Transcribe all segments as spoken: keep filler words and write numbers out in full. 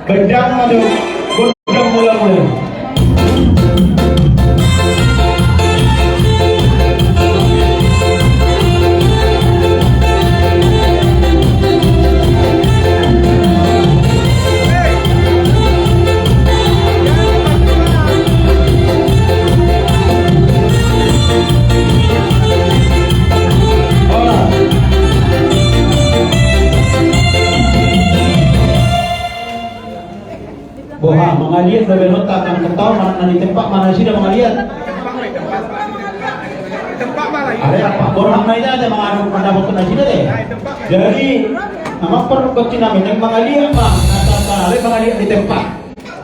Bendang ma do gondang mula-mula. Boha, mangaliat do baenonta, kan ketahuan mana na di tempat, mana nasida mangaliat. Are apa, borhat ma hita ate mangadop mandapot tu nasida de. Jadi, nama perlu kecil nami, naeng mangaliat ma, na tata, ale mangaliat di tempat.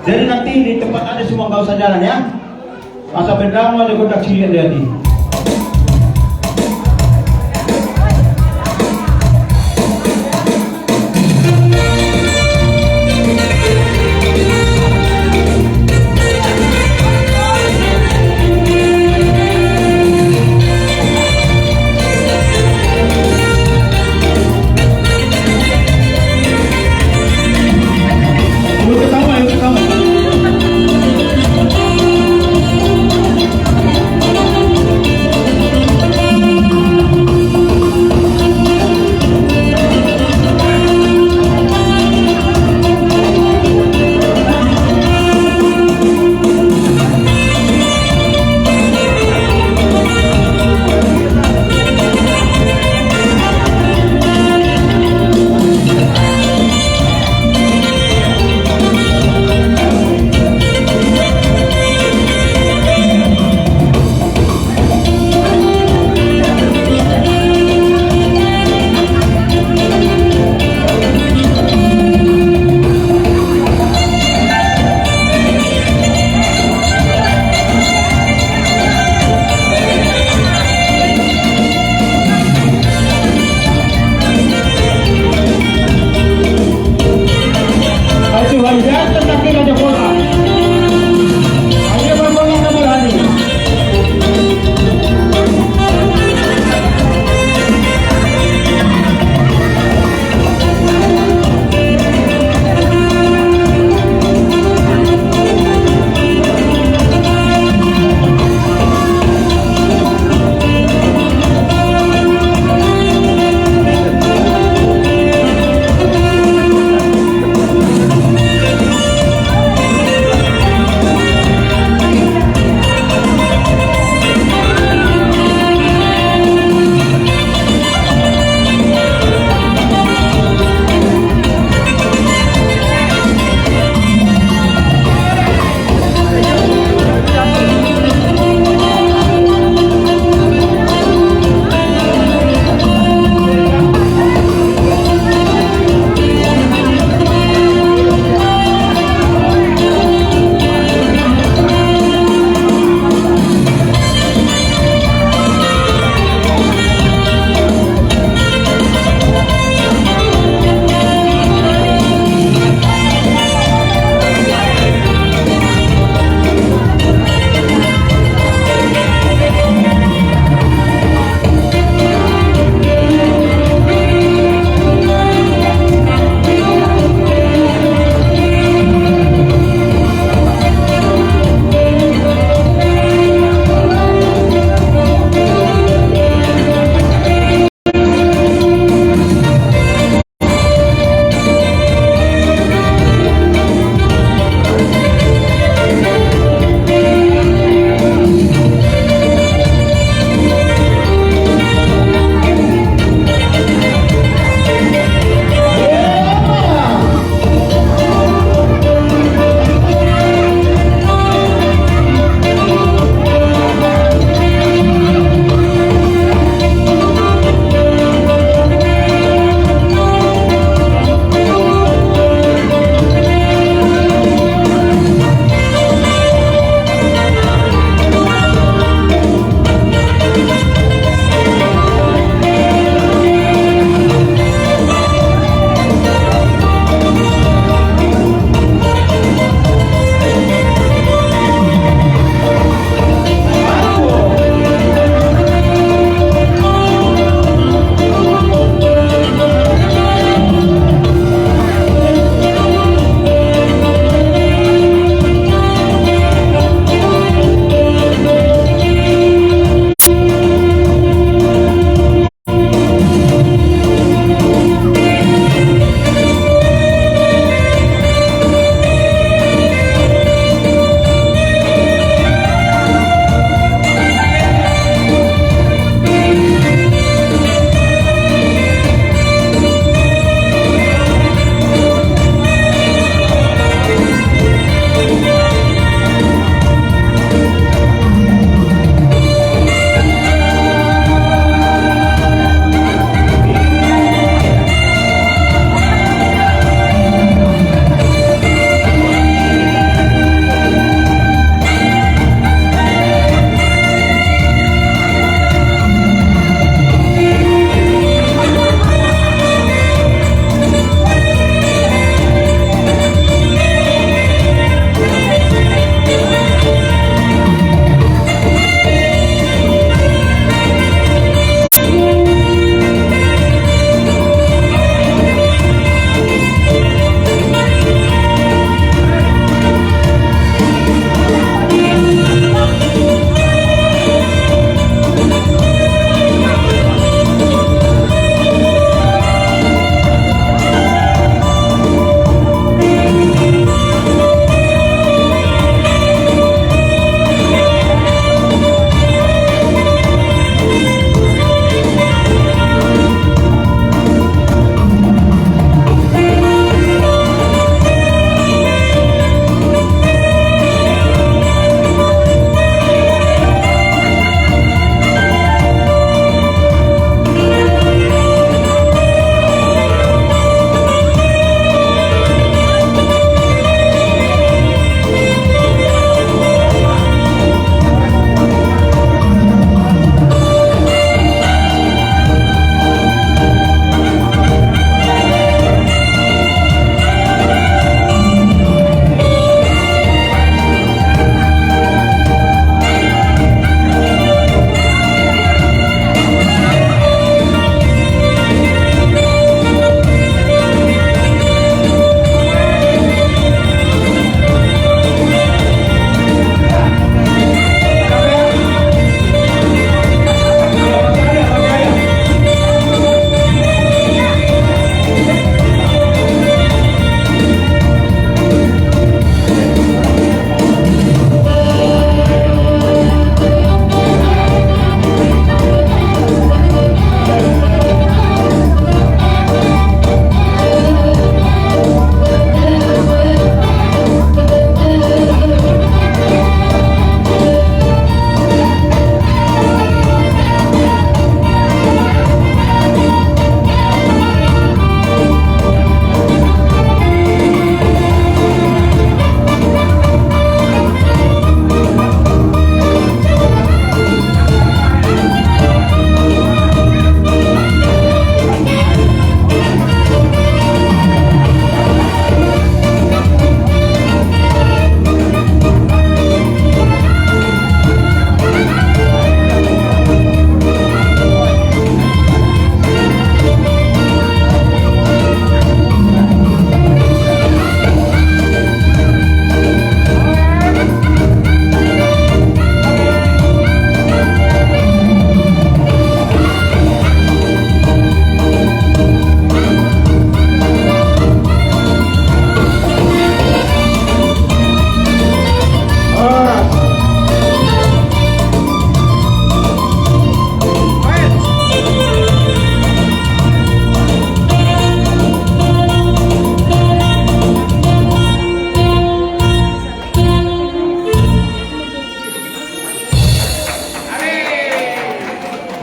Jadi nanti di tempat ada semua, nggak usah jalan ya. Asa bendang ma do gondang silian di hati.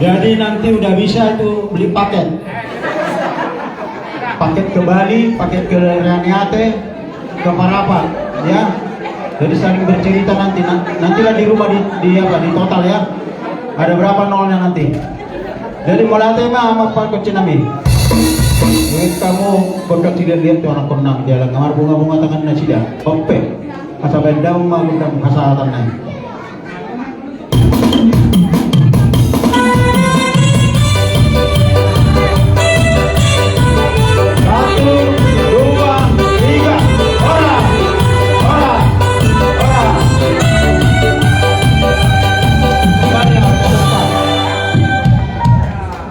Jadi nanti udah bisa itu beli paket. Paket ke Bali, paket ke Raeanete, ke Parapat, ya. Jadi saling bercerita nanti, na-, nantilah di rumah di, di apa, di total ya. Ada berapa nolnya nanti. Jadi mauliate ma amang pangkoncin nami. Jadi kamu gondang sida lihat tu anak konnang dia lang ngamar bunga-bunga tangan nasida. Ope. Asa baen damang ma gondang hasahatan nai.